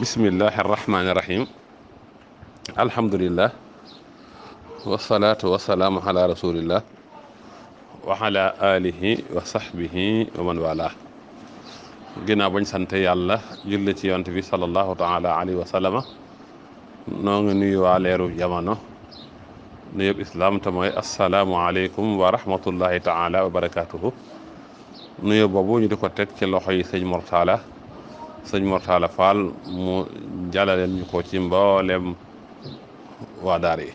bismillahi arrahmani irrahim alhamdulillah wasalaatu wasalaamu ala rasulillah wa ala alihi wa sahbihi wa man wala ginnaaw bañ sante yàlla julli ci yonent bi sallallahu taala alayhi wa sallama noo ngi nuyu waa leeru jamono nuyub islaam te mooy assalaamu aleykum wa rahmatullahi taala wa barakatuhu nuyu boobu ñu di ko teg ci loxo yi sëñ Mortala Fall mu jàllaleen ñu ko ci mboolem waa daara yi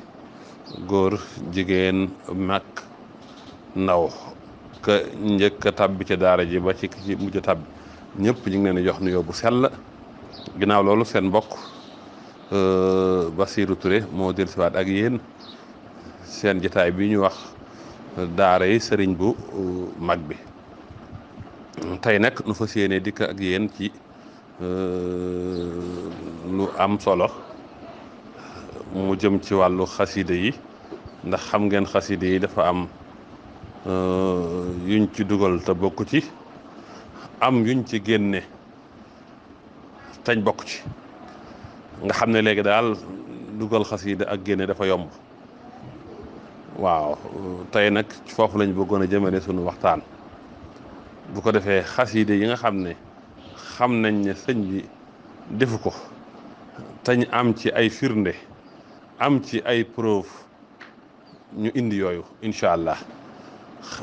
góor jigéen mag ndaw ka njëkk a tabbi ci daara ji ba ci mujj a tabbi ñëpp ñu ngi leen di jox nuyoo bu sell ginnaaw loolu seen mbokk Basirou Touré moo dellusiwaat ak yéen seen jotaay bi ñu wax daara yi sëriñ bu mag bi tey nag nu fas yéene dikk ak yéen ci lu am solo mu jëm ci wàllu xaside yi ndax xam ngeen xaside yi dafa am yuñ ci dugal te bokku ci am yuñ ci génne tañ bokk ci nga xam ne léegi daal dugal xaside ak génne dafa yomb waaw tey nag foofu lañ bëggoon a jëmale sunu waxtaan bu ko defee xaside yi nga xam ne xam nañ ne sëñ bi defu ko tañ am ci ay firnde am ci ay preuve ñu indi yooyu incha allah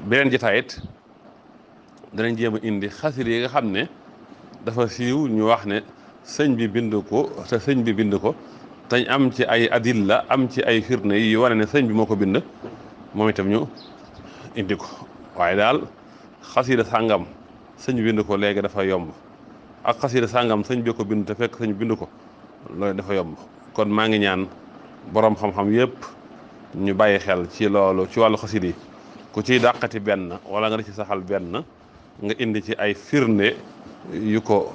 beneen jotaay it danañ jéem a indi xaside yi nga xam ne dafa siiw ñu wax ne sëñ bi bind ko te sëñ bi bind ko tañ am ci ay adilla am ci ay firnde yi wane ne sëñ bi moo ko bind moom itam ñu indi ko waaye daal xasida sàngam sëñ bi bind ko léegi dafa yomb ak xasida sàngam sëñ bi ko bind te fekk sëñ bind ko loolu dafa yomb kon maa ngi ñaan boroom xam-xam yépp ñu bàyyi xel ci loolu ci wàllu xasida yi ku ciy dàqati benn wala nga di ci saxal benn nga indi ci ay firnde yu ko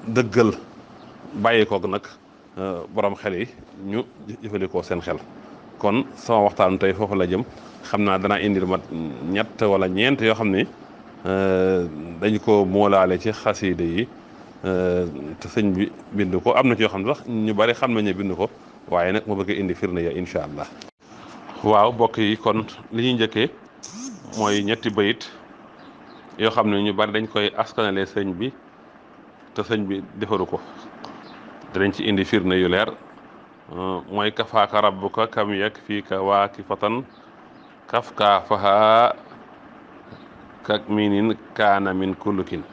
dëggal bàyyi koog nag boroom xel yi ñu jëfandikoo seen xel kon sama waxtaan tey foofu la jëm xam naa danaa indi lu mat ñett wala ñeent yoo xam ni dañ ko moolaale ci xaside yi te sëñ bi bind ko am na ci yoo xam ne sax ñu bari xam nañu bind ko waaye nag ma bëgg indi firnde ya incha allah. waaw mbokk yi kon li ñuy njëkkee mooy ñetti bayit yoo xam ne ñu bari dañ koy askanale sëñ bi te sëñ bi defaru ko danañ ci indi firnde yu leer mooy kafaaka rabbuka kam yakfiika waakifatan kafka faha kak minin kaana min kullukin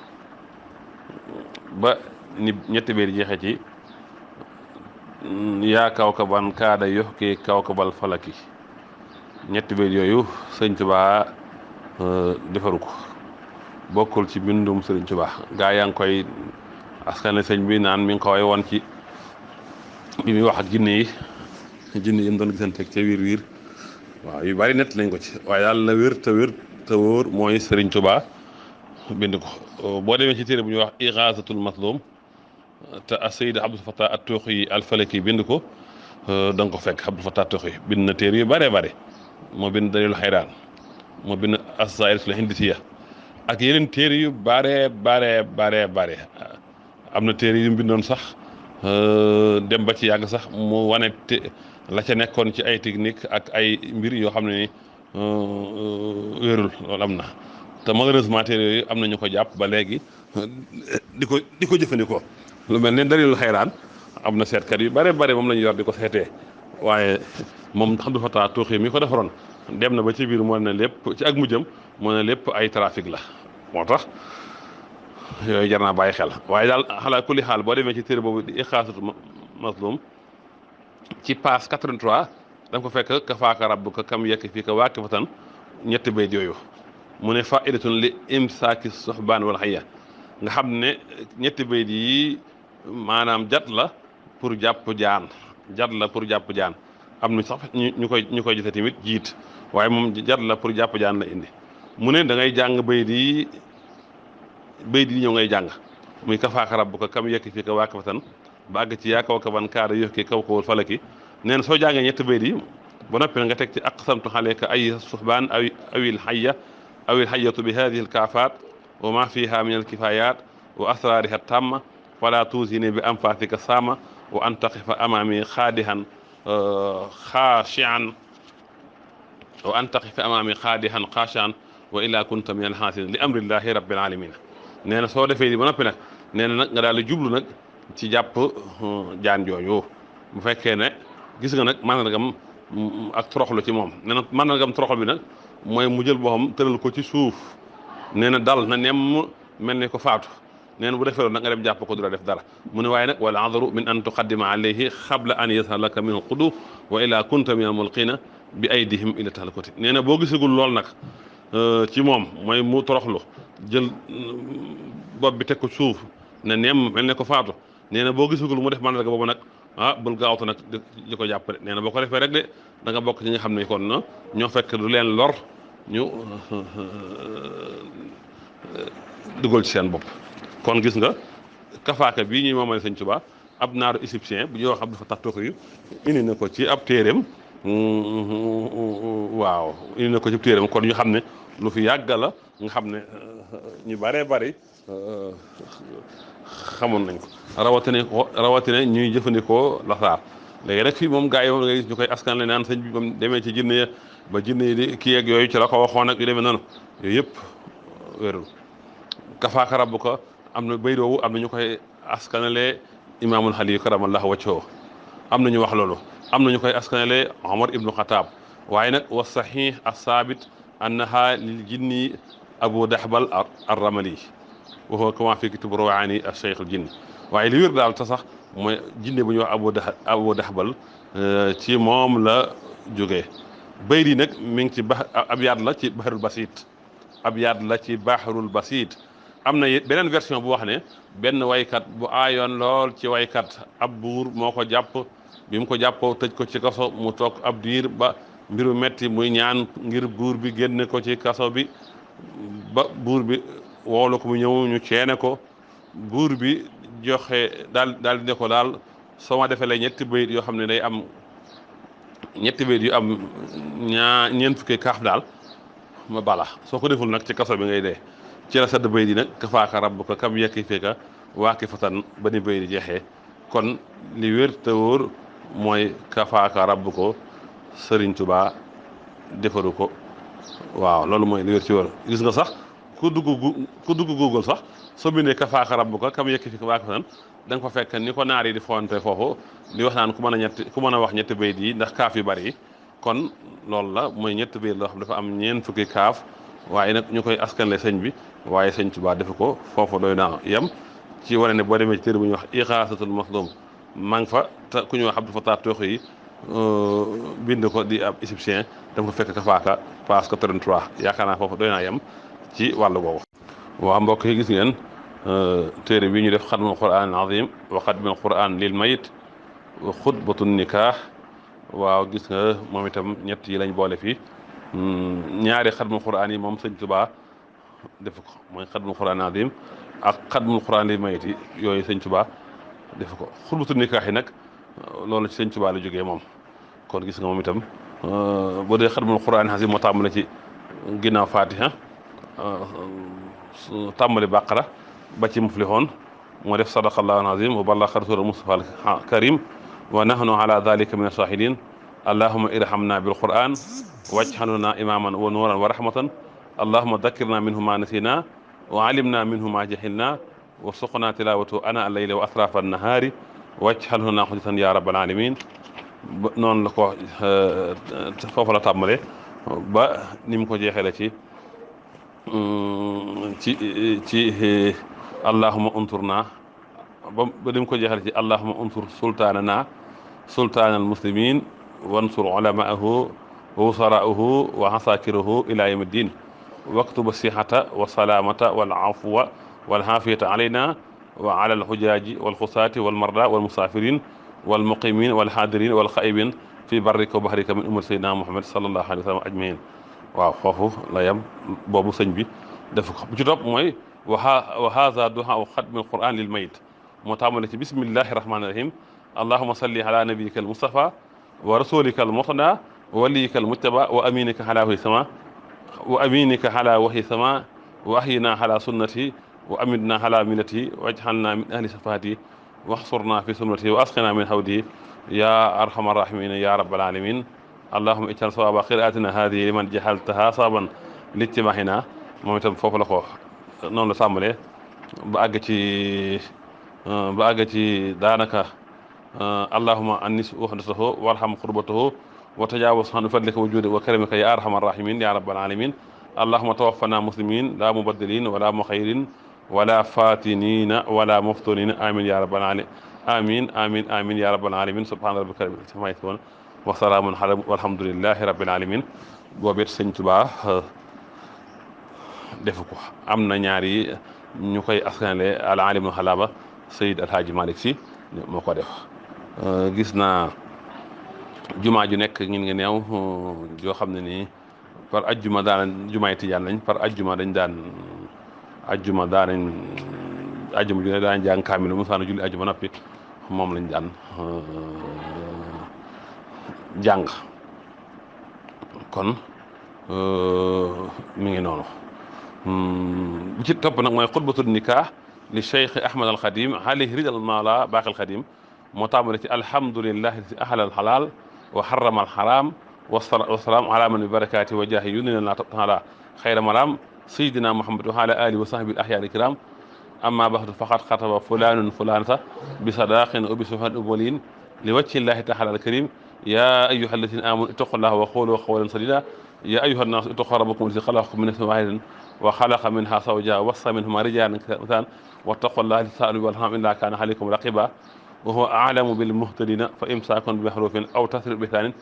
ba ni ñetti beer jeexe ci yaa kawkaban kaada yoxki kawkabal falaki ñetti beer yooyu sëñ Tuubaa defaru ko bokkul ci bindum sëriñ Tuubaa gaa yaa ngi koy askan sëñ bi naan mi ngi ko way woon ci bi muy wax ak jinne yi mu doon gisanteeg ca wiir waaw yu bari nett lañ ko ci waaye daal la wér te wóor mooy Serigne Touba bind ko boo demee ci téere bu ñuy wax Igaasatul Matlum te Sayyid Abdul Fattah at-Tuuxi al-Falaki bind ko da nga ko fekk Abdul Fattah at-Tuuxi bind na téere yu bare moo bind Daliilul Xayraan moo bind As-Saa'iratul Hindisiyya ak yeneen téere yu bare am na téere yu mu bindoon sax dem ba ci yàgg sax mu wane la ca nekkoon ci ay technique ak ay mbir yoo xam ne ni wérul loolu am na te malheureusement téere yooyu am na ñu ko jàpp ba léegi di ko jëfandikoo lu mel ne Daliilul Xayraan am na seetkat yu bare moom la ñu yor di ko seetee waaye moom Abdul Fattah Tuuxi mi ko defaroon dem na ba ci biir moo ne lépp ci ak mujjam moo ne lépp ay trafic la moo tax yooyu jar naa bàyyi xel waaye daal xalaa kulli xaal boo demee ci téere boobu di Igaasatul Matlum ci page 83 da nga ko fekk kafaaka rabbuka kam yakfiika waakifatan ñetti bayt yooyu mu ne faidatun li imsaaki soxbaan wal xayya nga xam ne ñetti bayt yi maanaam jat la pour jàpp jaan am na sax ñu koy jotee tamit jiit waaye moom jat la pour jàpp jaan la indi mu ne da ngay jàng bayt yi ñëw ngay jàng muy kafaaka rabbuka kam yakfiika waakifatan ba àgg ci yaa kawkaban kaada yoxki kawkabal falaki nee na soo jàngee ñetti bayt yi ba noppi nga teg ci aqsamtu alayka ay suxbaan awil xayyatu bi hadihi alkaafaat wa ma fiha min alkifayat wa asrariha tamma fala tuusini bi anfasika saama wa an taqifa amami xaadihan xaashian wa an taqifa amami xaadihan xaashian wa illa kunta min alxaasinin li amrillahi rabbil alamin nee na soo defee di ba noppi nag nee na nag nga daal di jublu nag ci jàpp jaan jooju bu fekkee ne gis nga nag mandargam ak toroxlu ci moom nee na mandargam toroxlu bi nag mooy mu jël boo xam tëral ko ci suuf nee na dal na nemm mel ni ko faatu nee na bu defee loolu nag nga dem jàpp ko du la def dara mu ne waaye nag wala adaru min an tuqaddima alayhi xabla an yashar laka min alqudu wa ila kunta min almulqina bi aydihim ila tahlukati nee na boo gisagul lool nag ci moom mooy mu toroxlu jël bopp bi teg ko suuf ne nemm mel ne ko faatu nee na boo gisagul mu def mandarga boobu nag bul gaawtu nag di ko jàpp de nee na boo ko defee rek de da nga bokk ci ñi nga xam ne kon na ñoo fekk du leen lor ñu dugal ci seen bopp kon gis nga kafaaka bii ñuy moomale Sëñ Tuubaa ab naaru égyptien bu ñuy wax Abdou Fatah Tooxi yu indi na ko ci ab téeréem waaw indi na ko ci téeréem kon ñu xam ne lu fi yàgg la nga xam ne ñu bëree bëri xamoon nañ ko rawatina ñuy jëfandikoo lasaar léegi rek fii moom gars yi moom nga gis ñu koy askan le naan sëñ bi moom demee ci jinne ya ba jinne yi di kii yeeg yooyu ci la ko waxoon ak yu demee noonu yooyu yëpp wérul kafaaka rabbuka am na bay doowu am na ñu koy askanale imaamul Xaliil karamallahu wajhahu am na ñu wax loolu am na ñu koy askanale Omar ibnu Xataab waaye nag wa saxiix as-saabit annaha lil jinni Abu Dahbal ar-Ramli wa huwa kama fi kitaab Ruwaani as-Shaykh al-Jinni waaye li wér daal te sax mooy jinne bu ñuy wax Abu Dahbal ci moom la jógee bayt yi nag mi ngi ci ab yaat la ci Bahrul Basit ab yaat la ci Bahrul Basit am na beneen version bu wax ne benn waykat bu aayoon lool ci waykat ab buur moo ko jàpp bi mu ko jàppoo tëj ko ci kaso mu toog ab diir ba mbiru metti muy ñaan ngir buur bi génne ko ci kaso bi ba buur bi woolu ko mu ñëw ñu ceene ko buur bi joxe daal di ne ko daal soo ma defalee ñetti bayit yoo xam ne day am ñetti bayit yu am ñeent fukki kaaf daal ma bala soo ko deful nag ci kaso bi ngay dee ci la sadd bayit yi nag kafaaka rabbuka kam yakfika waakifatan ba ni bayit yi jeexee kon li wér te wóor mooy kafaaka rabbuka Sëriñ Tuubaa defaru ko waaw loolu mooy li wér ci wóor gis nga sax ku dugg Google sax soo bindee kafaaka rabbuka kam yakfika waakifatan da nga fa fekk ni ko naar yi di fonte foofu di wax naan ku mën a wax ñetti bayit yi ndax kaaf yu bari yi kon loolu la mooy ñetti bayit loo xam dafa am ñeent fukki kaaf waaye nag ñu koy askanle sëñ bi waaye Sëñ Tuubaa defu ko foofu doy naa yem ci wane ne boo demee ci téere bu ñuy wax Igaasatul Mazluum maa ngi fa te ku ñuy wax Abdou Fatah Tooxi yi bind ko di ab égyptien dama ko fekk kafaaka page 83 yaakaar naa foofu doy naa yem ci wàllu googu. waaw mbokk yi gis ngeen téere bi ñu def xatmul Qur'aan al-aziim wa xatmul Qur'aan lil mayit wa xutbatu nikaax waaw gis nga moom itam ñett yi lañ boole fii ñaari xatmul Qur'aan yi moom Sëñ Tuubaa def ko mooy xatmul Qur'aan al-aziim ak xatmul Qur'aan lil mayit yi yooyu Sëñ Tuubaa def ko xutbatu nikaax yi nag loolu ci Sëñ Tuubaa la jógee moom kon gis nga moom itam boo dee xatmul Qur'aan al-aziim moo tàmbale ci ginnaaw Faatiha tàmbali Baqara ba ci Muflixoon moo def sadaqallahu al-aziim wa ballaga rasuuluhu Mustafa al-karim wa nahnu ala dalika min ash-shahidin allahumma irhamna bil Qur'an waj'alna imaman wa nuran wa rahmatan allahumma dhakkirna minhu ma nasina wa alimna minhu ma jahilna wa suqna tilawatu ana al-layli wa atrafa an-nahari waj'alhu lana hujjatan ya rabbal alamin noonu la ko foofu la tàmbale ba ni mu ko jeexale ci allahumma unturna ba ni mu ko jeexale ci allahumma unsur sultaanana sultaan almuslimin wansur ulamaahu wa wusaraahu wa asakirahu ila yawmi ddin waktub sihata wa salamata wal afwa wal afiyata alayna wa ala alhujaji wal xusaati wal marda wal musafirin wal muqimin wal hadirin wal xaibin fi barrika wa bahrika min ummati sayyidina Muhammad sallallahu alayhi wa sallam ajmain waaw foofu la yem boobu sëñ bi def ko bu ci topp mooy wa haza duhaa xatmi alquran lil mayit moo tàmbale ci bismillahi rahmani rahim allahuma salli ala nabiyika al mustafa wa rasulika al murtada wa waliyika al mujtaba wa aminika ala wahyi sama wa aminika ala wahyi sama wa ahyina ala sunnati wa amidna ala millati waj'alna min ahli safaati waxsurna fi sumrati wa asqina min hawdi ya arhamar rahimin ya rabbal alamin allahumma ij'al sawaba qiraatina hadihi liman jahaltaha saban lijtimahina moom itam foofu la ko noonu la sàmbalee ba àgg ci daanaka allahumma annis uhdatahu warham qurbatahu wa tajawaz an fadlika wa juudi wa karamika ya arhamar rahimin ya rabbal alamin allahumma tawaffana muslimin la mubaddilin wala mukhayrin wala fatinina wala muftunina amin ya rabbal alamin amin amin amin ya rabbal alamin subhana rabbika rabbil izzati amma yasifun wa salaamun ala walhamdulillahi rabbil alamin boobet Sëñ Tuubaa defu ko am na ñaari ñu koy askanale al alimul xalaaba Seydi Alhaaji Malick Sy moo ko def gis naa jumaa ju nekk ngin nga neew joo xam ne nii par ajjuma daan jumaay tijaan lañ par ajjuma dañ daan ajjuma daanañ ajjuma ju ne daan jàng kaamil mu saana julli ajjuma noppi moom lañ daan jàng kon mi ngi noonu bu ci topp nag mooy xutbatul nikah li cheikh ahmad al xadim alayhi ridal mala baaqi al xadim moo tàmbale ci alhamdulillahi si ahlal xalaal wa harrama al xaraam wasalaam ala man bi barakaati wa jaahi yunina na taala xayra malaam sayidina muhammad wa ala alihi wa sahbi al ahyaari kiram amma baxdu faqad xataba fulanun fulanata bi sadaqin wa bi sufan ubolin li wajhi llahi taala al karim ya ayuha alladina amanu ittaqullaha wa qulu qawlan sadida ya ayuha nnaas ittaqu rabbakum alladi xalaqakum min nafsin wahidatin wa xalaqa minha zawjaha wa bassa minhuma rijalan kasiiran wattaqullaha alladi tasaaluna bihi wal arham inna kaana alaykum raqiba wa huwa a'lamu bil muhtadina fa imsaakun bi ma'rufin aw tasrihun bi ihsaanin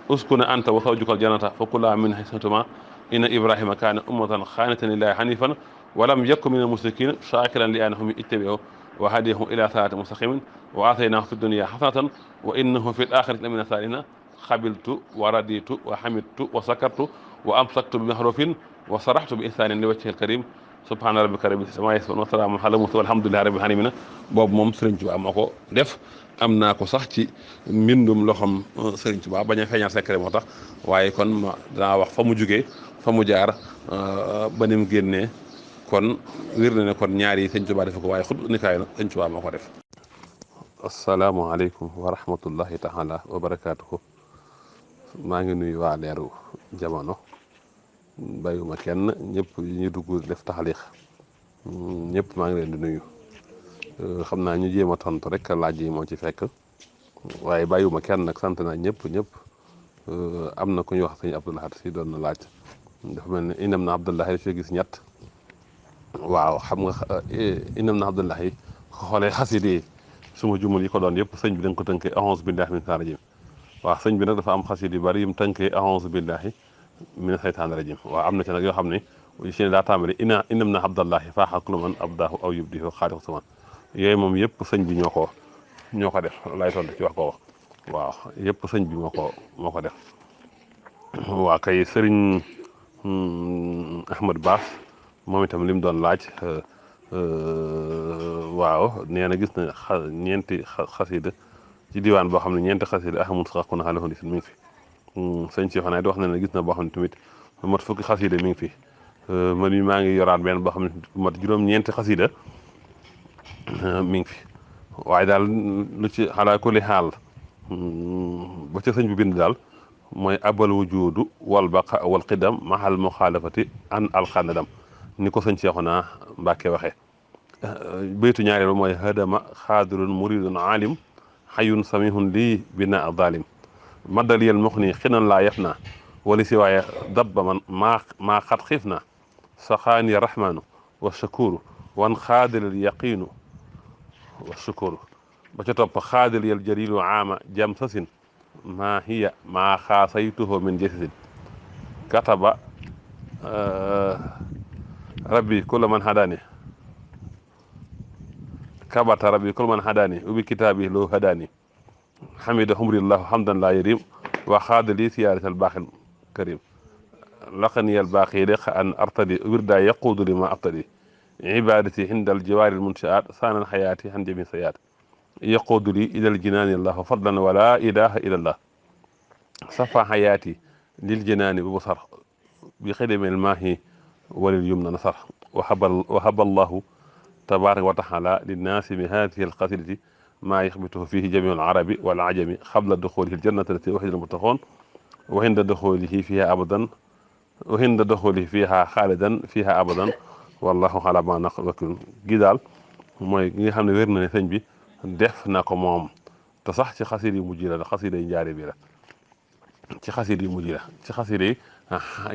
uskuna anta wa zawjuka al jannata fa kulaa min haysu shi'tumaa inna ibrahima kaana ummatan qaanitan lillahi hanifan wa lam yakun mina al-mushrikiin shaakiran li an'umihi ittabi'uhu wa hadiyahum ila siraatin mustaqimin wa aataynaahu fi dunya hasanatan wa innahu fi al-aaxirati lamina saalihiin xabiltu wa raditu wa hamidtu wa sakartu wa amsaktu bi ma'rufin wa saraxtu bi ihsaanin li wajhihi al-kariim subhaana rabbika rabbil izzati ammaa yasifuun wa salaamun alal mursaliin walhamdulillaahi rabbil aalamiin boobu moom Sëriñ Tuubaa moo ko def am naa ko sax ci mbindum loxom Sëriñ Tuubaa bañ a feeñal secret moo tax waaye kon ma danaa wax fa mu jugee fa mu jaar ba ni mu génnee kon wér na ne kon ñaar yi Sëriñ Tuubaa def ko waaye xut nikaay na Sëriñ Tuubaa moo ko def. asalaamaaleykum wa rahmatullahi taala wa barakaatuhu maa ngi nuyu waa Leeru Jamono bàyyuma kenn ñëpp ñu dugg def taxalix ñëpp maa ngi leen di nuyu xam naa ñu jéem a tontu rek laaj yi moo ci fekk waaye bàyyuma kenn nag sant naa ñëpp am na ku ñuy wax sëñ Abdou Lahad si doon na laaj dafa mel ne inam na Abdullahi dafay gis ñett waaw xam nga inam na Abdullahi xoolee xaside yi suma jumul yi ko doon yëpp sëñ bi da nga ko tënkee a'uuzu billahi min shaytaani rajim waaw sëñ bi nag dafa am xaside yu bari yum tënkee a'uuzu billahi min shaytaani rajim waaw am na ci nag yoo xam ne si ne daa tàmbali inam na Abdullahi faaxa kullu man abdaahu aw yubdihu xaaliqu samaan yooyu moom yëpp sëñ bi ñoo ko def lay tontu ci wax ko waaw yëpp sëñ bi moo ko def waa kay sëriñ Ahmad Baas moom itam li mu doon laaj waaw nee na gis na ñeenti xasida ci diwaan boo xam ne ñeenti xasida ahamul sax ku na xale xondi si mi ngi fi sëñ si xanaa di wax ne gis na boo xam ne tamit mat fukki xasida mi ngi fi man mi maa ngi yoraan benn boo xam ne mat juróom-ñeenti xasida mi ngi fi waaye daal lu ci xalaa kulli xaal ba ca sëñ bi bind daal mooy abal wujudu wal baqa wal qidam mahal muxaalafati an alxanadam ni ko sëñ Seexuna Mbàkke waxee baytu ñaareel mooy hadama xaadirun muridun alim xayun samihun lii bina zalim madaliyal muxni xinan laa yef na wala si waaye dabba man maa xat xiif na saxaani rahmaanu wa shakuru wan xaadilal yaqiinu wa shukuru ba ca topp xaadil yal jarilu aama jam sasin maa hiya maa xaasaytuhu min jasisin kataba rabbi kulla man hadani kabata rabbi kulla man hadani ubi kitaabi loo hadani xamida humrillahu hamdan laa yarim wa xaadili siyaaratal baaxil karim laqaniyal baaxi leqa an artadi wirda yaquudu li ma artadi ibadati hindal jiwaaril munshaat saanan xayaati han jami sayaat yaquudu li ilal jinaani allah fadlan wala ilaha illa allah safa xayaati lil jinaani bu basar bi xidamil maahi walil yumna nasar wa haba allahu tabaraka wa taala li naasimi hadihi alqasidati maa yaxbituhu fihi jamiu alarabi wal ajami xabla duxulihi aljannata allati uxida almuttaqoon wa inda duxulihi fiha abadan wa inda duxulihi fiha xaalidan fiha abadan wallahu ala ma naqul wakil gi daal mooy gi nga xam ne wér na ne sëñ bi def na ko moom te sax ci xasida yu mujj la xasida yi njaari bi la ci xasida yu mujj la ci xasida yi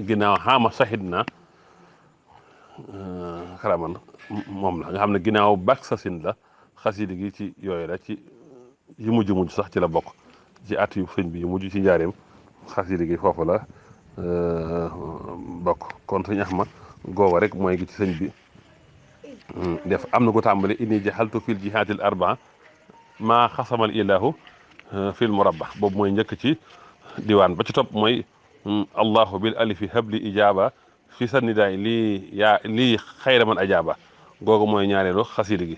ginnaaw xaama sahid na xaraman moom la nga xam ne ginnaaw bak sasin la xasida gi ci yooyu la ci yu mujj sax ci la bokk ci at yu sëñ bi yu mujj ci njaareem xasida gi foofu la bokk kon sëñ Axma googa rek mooy gi ci sëñ bi def am na ko tàmbali inni jaxaltu fil jihaadil arbaa maa xasamal ilahu fil murabba boobu mooy njëkk ci diwaan ba ci topp mooy allahu bil alifi habli ijaaba fi sa nidaay lii xayra man ajaaba googu mooy ñaareelu xasida gi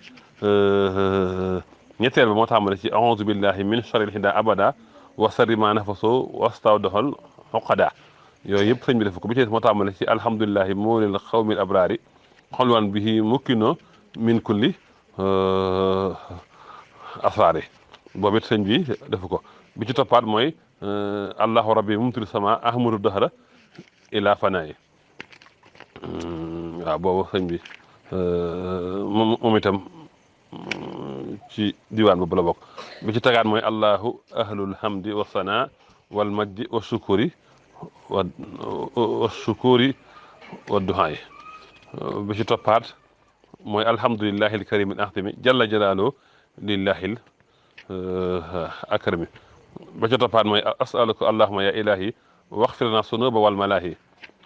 ñetteel ba moo tàmbali ci aouzu billahi min sharril hida abada wa sarri ma nafaso wastawdoxal xoqada yooyu yëpp sëñ bi def ko bi ci moo tàmbali ci alhamdulilahi moolil xawmil abrari xolwan bihi mukkino min kulli asraari boobu it sëñ bi def ko bi ci toppaat mooy allahu rabbi mumtiri sama ahmadu dahra ila fanayi waaw boobu sëñ bi moom itam ci diwaan boobu la bokk bi ci tagaat mooy allahu ahlul hamdi wa sana wal majdi wa sukuri wa duhaay bi ci toppaat mooy alhamdulillahi alkarimi al ahtami jalla jalaalu lillahi akrami ba ci toppaat mooy asaluka allahuma ya ilahi waxfir lana sunuba wal malahi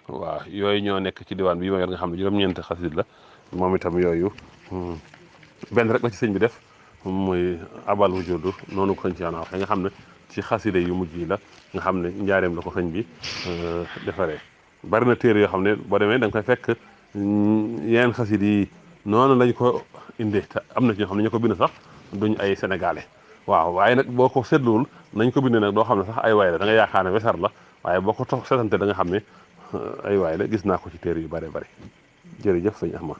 waaw yooyu ñoo nekk ci diwaan bi ma yor nga xam ne juróom-ñeent xasid la moom itam yooyu benn rek la ci sëñ bi def muy abal wujudu noonu ko sëñ ci wax nga xam ne ci xasida yu mujj yi la nga xam ne njaareem la ko sëñ bi defaree bari na téere yoo xam ne boo demee da nga koy fekk yeneen xasida yi noonu lañ ko indee te am na ci ñoo xam ne ñu ko bind sax duñ ay sénégalais waaw waaye nag boo ko seetluwul nañ ko bindee nag doo xam ne sax ay waay la da nga yaakaar ne wesar la waaye boo ko toog seetante da nga xam ne ay waay la gis naa ko ci téere yu bare bari jërëjëf sëñ Ahmad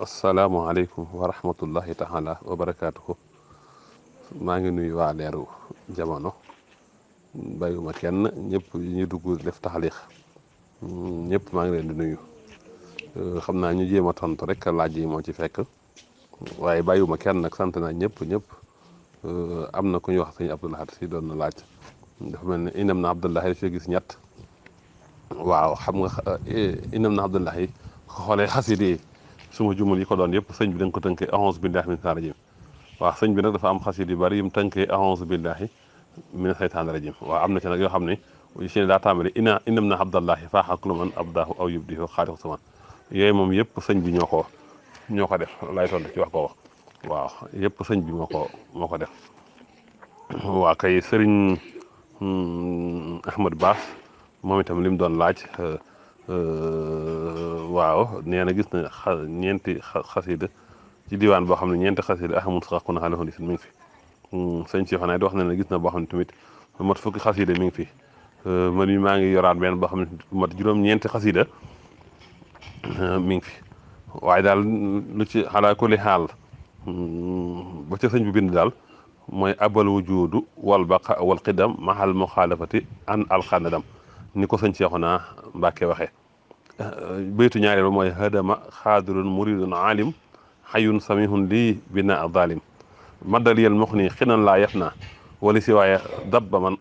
asalaamaaleykum wa rahmatullahi taala wa barakaatuhu maa ngi nuyu waa leeru jamono bàyyuma kenn ñëpp ñu dugg def taxalix ñëpp maa ngi leen di nuyu xam naa ñu jéem a tontu rek laaj yi moo ci fekk waaye bàyyuma kenn nag sant naa ñëpp am na ku ñuy wax sëñ Abdoulahat si doon na laaj dafa mel ne inam na Abdullahi dafay gis ñett waaw xam nga inam na Abdullahi xoolee xasida yi suma jumul yi ko doon yëpp sëñ bi da nga ko tënkee a'uuzu billahi min seytaani rajim waaw sëñ bi nag dafa am xasida yu bari yum tënkee a'uuzu billahi min seytaani rajim waaw am na ci nag yoo xam ne si ne daa tàmbali inam na Abdullahi faaxa kullu man abdaahu aw yubdihu xaaliqu samaan yooyu moom yëpp sëñ bi ñoo ko def lay tontu ci wax ko wax waaw yëpp sëñ bi moo ko def waa kay sëriñ Ahmad Baas moom itam li mu doon laaj waaw nee na gis na ñeenti xasida ci diwaan boo xam ne ñeenti xasida ahamul sax ku na xale xondis mi ngi fi sëñ si xanaa di wax ne gis na boo xam ne tamit mat fukki xasida mi ngi fi man mi maa ngi yoraat benn boo xam ne mat juróom-ñeenti xasida mi ngi fi waaye daal lu ci xalaa kulli xaal ba ca sëñ bi bind daal mooy abal wujudu wal baqa wal qidam mahal muxaalafati an alxanadam ni ko sëñ Seexuna Mbàkke waxee baytu ñaareel ba mooy hadama xaadirun muridun alim xayun samihun lii bina zalim madaliyal muxni xinan laa yaf na wali si waaye dabba man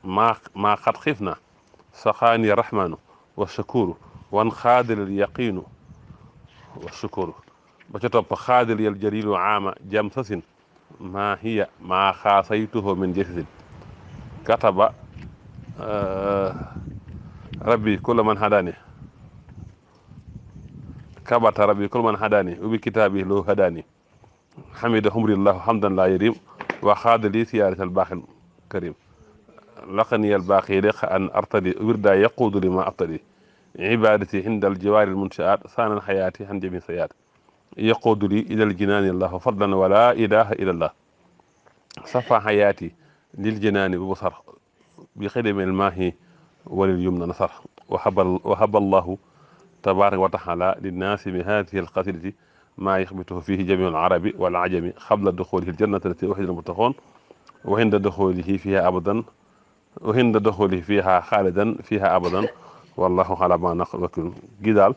maa xat xiif na saxaani rahmanu wa shakuru wan xaadilal yaqiinu wa shukuru ba ca topp xaadil yal jarilu aama jam sasin maa hiya maa xaasaytuhu min jasisin kataba rabbi kulla man hadani kabata rabbi kulla man hadani ubi kitaabi loo hadani xamida humrillahu hamdan laa yarim wa xaadali siyaaratal baaxil karim laqaniyal baaqi leqa an artadi wirda yaquudu li ma artadi ibadati hindal jiwaaril munsiaat saanan xayaati han jami sayaat yaquudu li ilal jinaani allah fadlan wala ilaha illa allah safa xayaati lil jinaani bu basar bi xidamil maahi walil yumna nasar wa haba allahu tabaraka wa taala linnaasi bi hadihi alqasidati maa yaxbituhu fihi jamiu al arabi wal ajami xabla duxulihi al jannata allati uxida al muttaqoon wa inda duxulihi fiha abadan wa inda duxulihi fiha xaalidan fiha abadan wallahu ala ma naqul wakil gi daal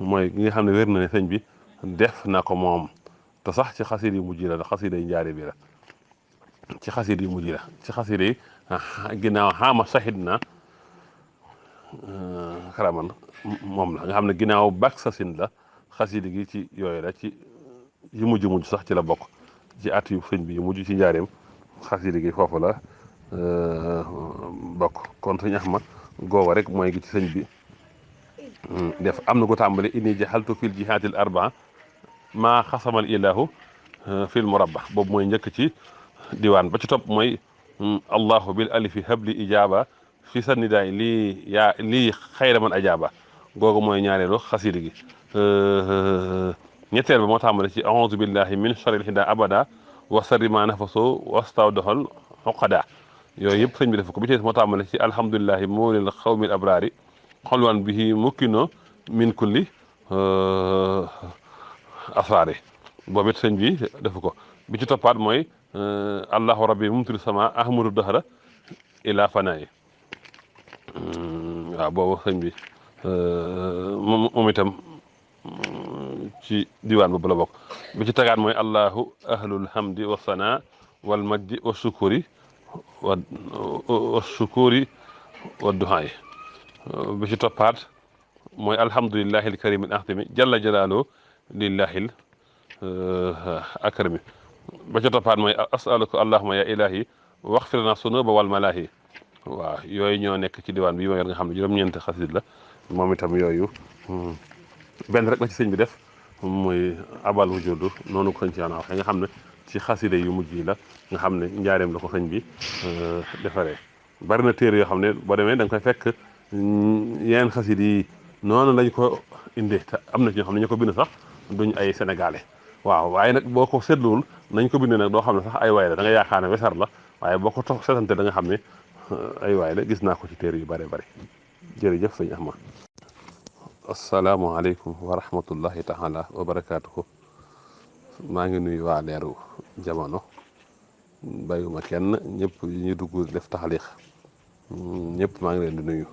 mooy gi nga xam ne wér na ne sëñ bi def na ko moom te sax ci xasiid yu mujj la xasiida yi njaare bi la ci xasiid yu mujj la ci xasiida yi ginnaaw xaama sahid na xaraman moom la nga xam ne ginnaaw bak sasin la xasiida gi ci yooyu la ci yu mujj sax ci la bokk ci at yu sëñ bi yu mujj ci njaareem xasiida gi foofu la bokk kon sëñ Ahmad googa rek mooy gi ci sëñ bi def am na ko tàmbali inni jaxaltu fil jihaatil arbaa maa xasamal ilahu fil murabba boobu mooy njëkk ci diwaan ba ci topp mooy allahu bil alifi habli ijaaba fi sa nidaay lii xayra man ajaaba googu mooy ñaareelu xasiida gi ñetteel ba moo tàmbali ci aouzu billahi min sharril hida abada wa sarri ma nafaso wastawdoxal xoqada yooyu yëpp sëñ bi def ko bi ci moo tàmbali ci alhamdulilahi moolil xawmil abraari xolwan bihi mukkino min kulli asraari boobu it sëñ bi def ko bi ci toppaat mooy allahu rabbi mumtiru sama ahmadu dahra ila fanaayi waaw boobu sëñ bi moom itam ci diwaan boobu la bokk bi ci tagaat mooy allahu ahlul hamdi wa sana wal majdi wa sukuri wa duhaay bi ci toppaat mooy alhamdulillahi alkarim al ahtami jalla jalaaluhu lillahi akrami ba ca toppaat mooy asaluka allahuma ya ilahi waxfir lana sunuba wal malahi waaw yooyu ñoo nekk ci diwaan bi ma yor nga xam ne juróom-ñeenti xasid la moom itam yooyu benn rek la ci sëñ bi def muy abal wujudu noonu ko sëñ ci yaana waxee nga xam ne ci xaside yu mujj yi la nga xam ne njaareem la ko sëñ bi defaree bari na téere yoo xam ne boo demee da nga koy fekk yeneen xaside yi noonu lañ ko indee te am na ci ñoo xam ne ñu ko bind sax duñ ay sénégalais waaw waaye nag boo ko seetluwul nañ ko bindee nag doo xam ne sax ay waay la da nga yaakaar ne wesar la waaye boo ko toog seetante da nga xam ne ay waay la gis naa ko ci téere yu bare bari jërëjëf sëñ Ahmad asalaamaaleykum wa rahmatullahi taala wa barakaatuhu maa ngi nuyu waa Leeru Jamono bàyyuma kenn ñëpp ñu dugg def taxalix ñëpp maa ngi leen di nuyu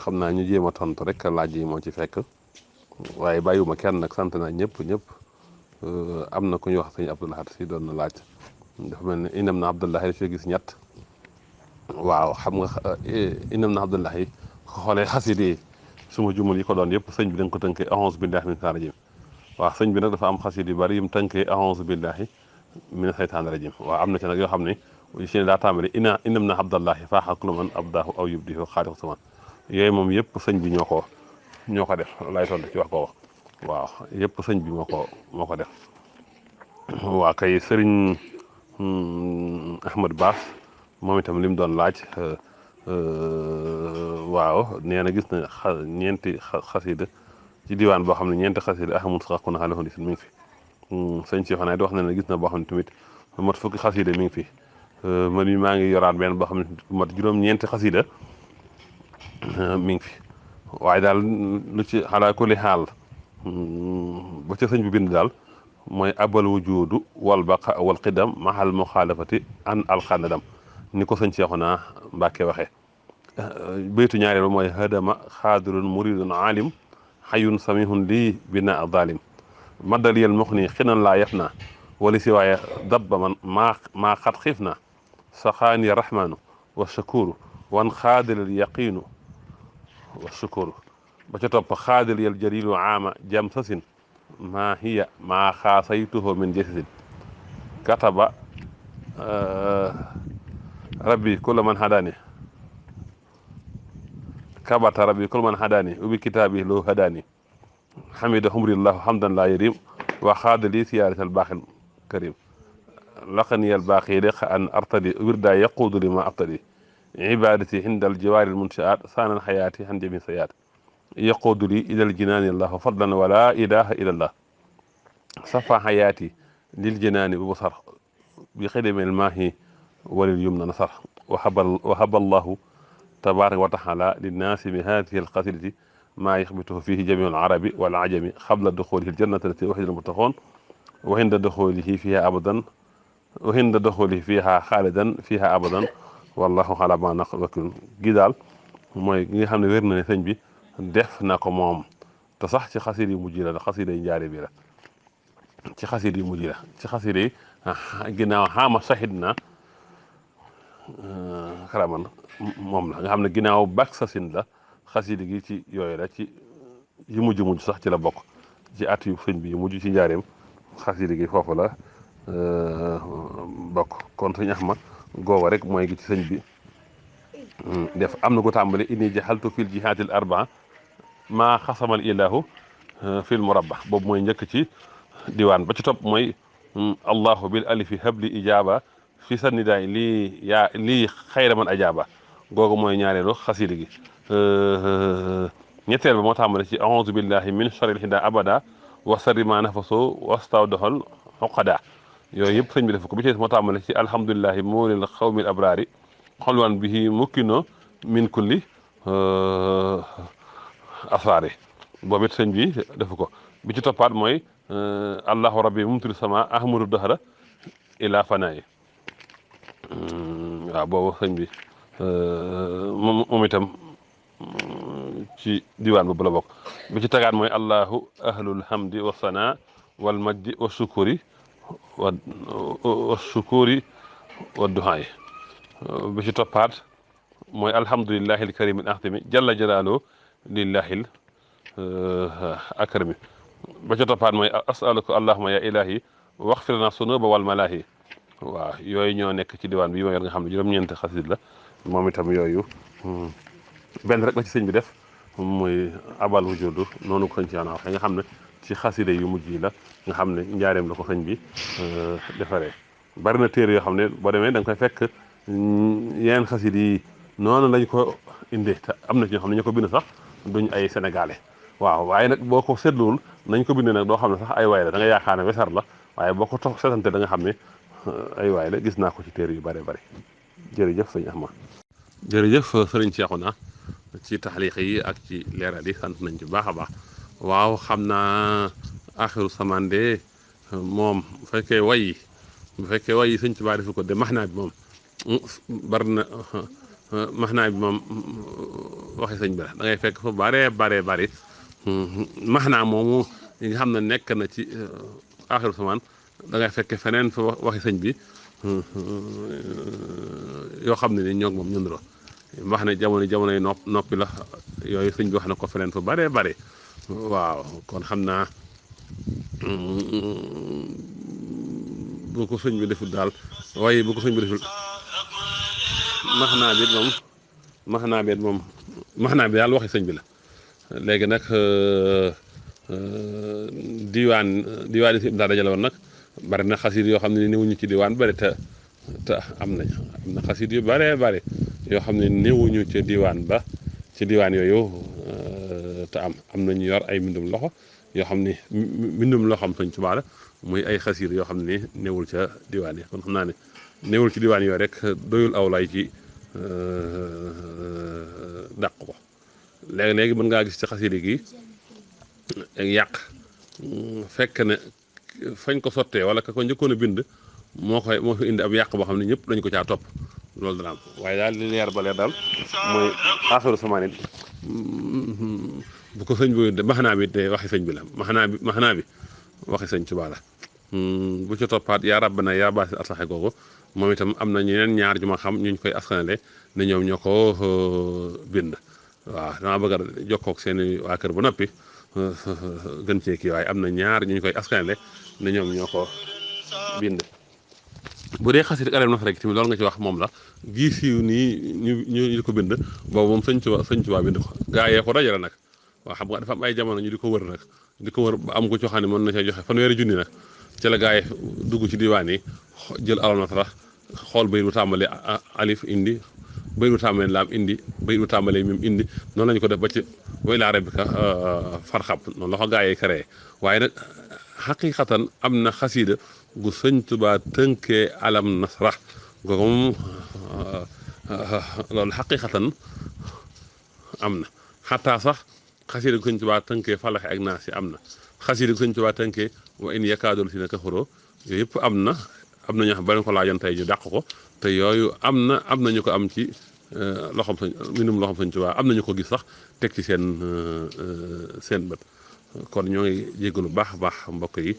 xam naa ñu jéem a tontu rek laaj yi moo ci fekk waaye bàyyuma kenn nag sant naa ñëpp am na ku ñuy wax sëñ Abdou Lahad si doon na laaj dafa mel ne inam na Abdullahi dafay gis ñett waaw xam nga inam na Abdullahi ko xoolee xasida yi suma jumul yi ko doon yëpp sëñ bi da nga ko tënkee a'uuzu billahi min seytaani rajim waaw sëñ bi nag dafa am xasida yu bari yum tënkee a'uuzu billahi min seytaani rajim waaw am na ci nag yoo xam ne si ne daa tàmbali inam na Abdullahi faaxa kullu man abdaahu aw yubdihu xaaliqu samaan yooyu moom yëpp sëñ bi ñoo ko def lay tontu ci wax ko waaw yëpp sëñ bi moo ko def waa kay sëriñ Ahmad Baas moom itam li mu doon laaj waaw nee na gis na ñeenti xasida ci diwaan boo xam ne ñeenti xasida ahamul sax ku na xale xondi si mi ngi fi sëñ si xanaa di wax ne gis na boo xam ne tamit mat fukki xasida mi ngi fi man mi maa ngi yoraan benn boo xam ne mat juróom-ñeenti xasida mi ngi fi waaye daal lu ci xalaa kulli xaal ba ca sëñ bi bind daal mooy abal wujudu wal baqa wal qidam mahal muxaalafati an alxanadam ni ko sëñ Seexuna Mbàkke waxee baytu ñaareel ba mooy hadama xaadirun muridun alim xayun samihun lii bina zalim maddaliyal muxni xinan laa yaf na wala si waaye dabba man maa xat xiif na saxaani rahmanu wa shakuru wan xaadilal yaqiinu wa shukuru ba ca topp xaadil yal jarilu aama jam sasin maa hiya maa xaasaytuhu min jasisin kataba rabbi kulla man hadani kabata rabbi kulla man hadani ubi kitaabi loo hadani xamida humrillahu hamdan laa yarim wa xaadali siyaarati albaaxil karim laqani albaaxi leqa an artadi wirda yaquudu li ma artadi ibadati hinda aljiwaari almunshaat saanan xayaati han jami sayaat yaquudu li ila aljinaani allahu fadlan wala ilaha illa allah safa xayaati lil jinaani bu basar bi xidami almaahi walil yumna nasar wa haba allahu tabaraka wa taala linnaasi bi hadihi alqasidati maa yaxbituhu fihi jamiul arabi wal ajami xabla duxulihi ljannata allati uxida almuttaqoon wa inda duxulihi fiha abadan wa inda duxulihi fiha xaalidan fiha abadan wallahu ala ma naqul wakil gi daal mooy gi nga xam ne wér na ne sëñ bi def na ko moom te sax ci xasida yu mujj la xasida yi njaare bi la ci xasida yu mujj la ci xasida yi ginnaaw xaama sahid na xaraman moom la nga xam ne ginnaaw bak sasin la xasida gi ci yooyu la ci yu mujj sax ci la bokk ci at yu sëñ bi yu mujj ci njaareem xasida gi foofu la bokk kon sëñ Axma googa rek mooy gi ci sëñ bi def am na ko tàmbali inni jaxaltu fil jihaatil arbaa maa xasamal ilahu fil murabba boobu mooy njëkk ci diwaan ba ci topp mooy allahu bil alifi habli ijaaba fi sannidaay lii xayra man ajaaba googu mooy ñaareelu xasida gi ñetteel ba moo tàmbali ci aouzu billahi min sharril hida abada wa sarri ma nafaso wastawdoxal xoqada yooyu yëpp sëñ bi def ko bi ci moo tàmbali ci alhamdulilahi moolil xawmil abrari xolwan bihi mukkino min kulli asraari boobu it sëñ bi def ko bi ci toppaat mooy allahu rabbi mumtul sama ahmadu dahra ila fanaayi waaw boobu sëñ bi moom itam ci diwaan boobu la bokk bi ci tagaat mooy allahu ahlul hamdi wa sana wal majdi wa sukuri wa duhaay bi ci toppaat mooy alhamdulillahi alkarimi al ahtami jalla jalaalu lillahi akrami ba ci toppaat mooy asaluka allahuma ya ilahi waxfir lana sunuba wal malahi waaw yooyu ñoo nekk ci diwaan bi ma yor nga xam ne juróom-ñeenti xasid la moom itam yooyu benn rek la ci sëñ bi def muy abal wujudu noonu ko sëñ ci waxe nga xam ne ci xasida yu mujj yi la nga xam ne njaareem la ko sëñ bi defaree bari na téere yoo xam ne boo demee da nga koy fekk yeneen xasida yi noonu lañ ko indee te am na ci ñoo xam ne ñu ko bind sax duñ ay sénégalais waaw waaye nag boo ko seetluwul nañ ko bindee nag doo xam ne sax ay waay la da nga yaakaar ne wesar la waaye boo ko toog seetante da nga xam ne ay waay la gis naa ko ci téere yu bare bari jërëjëf sëñ Axma jërëjëf sëriñ Seexuna ci taxliq yi ak ci leeral yi sant nañ ci baax a baax waaw xam naa axiru samande moom bu fekkee way yi sëñ Tuubaa defu ko de maxnaa bi moom bari na maxnaa bi moom waxi sëñ bi la da ngay fekk fa bare bari maxnaa moomu yi nga xam ne nekk na ci axiru samaan da ngay fekk feneen fa waxi sëñ bi yoo xam ne ni ñoo moom ñun wax ne jamonoy noppi la yooyu sëñ bi wax na ko feneen fa bare waaw kon xam naa bu ko sëñ bi deful daal waaye bu ko sëñ bi deful maxnaa bi daal waxi sëñ bi la léegi nag diwaan yi si daa dajale woon nag bari na xasit yoo xam ne néewuñu ci diwaan bari te am na xasit yu bare yoo xam ne néewuñu ci diwaan yooyu te am nañu yor ay mbindum loxo yoo xam ne mbindum loxoom sëñ Tuubaa la muy ay xasit yoo xam ne néewul ca diwaan yi kon xam naa ne néewul ci diwaan yooyu rek doyul aw lay ci dàq ko léegi mën ngaa gis ci xasida gi yàq fekk ne fañ ko sottee wala ka ko njëkkoon a bind moo fi indi ab yàq boo xam ne ñëpp dañ ko caa topp loolu dana am waaye daal li leer ba leer daal mooy aaxiru samaan it bu ko sëñ bi maxnaa bi de waxi sëñ bi la maxnaa bi waxi sëñ Tuubaa la bu ci toppaat yaa rabbana yaa baasi aslaxe googu moom itam am na ñeneen ñaar ju ma xam ñu koy askanale ne ñoom ñoo ko bind waaw dama bëgg a jokkoog seen waa kër ba noppi gën cee kii waaye am na ñaar ñu koy askanale ne ñoom ñoo ko bind bu dee xasit arem na fa rek tamit loolu nga ci wax moom la gii siiw nii ñu ko bind boobu moom sëñ Tuubaa bind ko gaa yee ko dajale nag waaw xam nga dafa am ay jamono ñu di ko wër nag ba am ko coo xam ne mën na cee joxe fanweeri junni nag ci la gaa yi dugg ci diwaan yi jël alal na tara xool bayit bu tàmbalee alif indi bayit bu tàmbalee laam indi bayit bu tàmbalee mim indi noonu lañu ko def ba ci way laa rabbika farxab noonu la ko gaa yi créé waaye nag xaqiqatan am na xasiida gu sëñ Tuubaa tënkee alam nasra googu moom loolu xaqiqatan am na xataa sax xasida gu sëñ Tuubaa tënkee falaxe ak naas yi am na xasida gu sëñ Tuubaa tënkee wa in yakaadul si na kafaroo yooyu yëpp am na ñoo xam ba leen ko laajoon tey ñu dàq ko te yooyu am na ñu ko am ci loxoom sëñ mbindum loxoom sëñ Tuubaa am na ñu ko gis sax teg ci seen bët kon ñoo ngi jéggalu baax a baax mbokk yi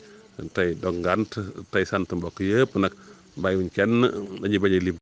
tey dongant tey sant mbokk yëpp nag bàyyiwuñ kenn dañuy bañ a lim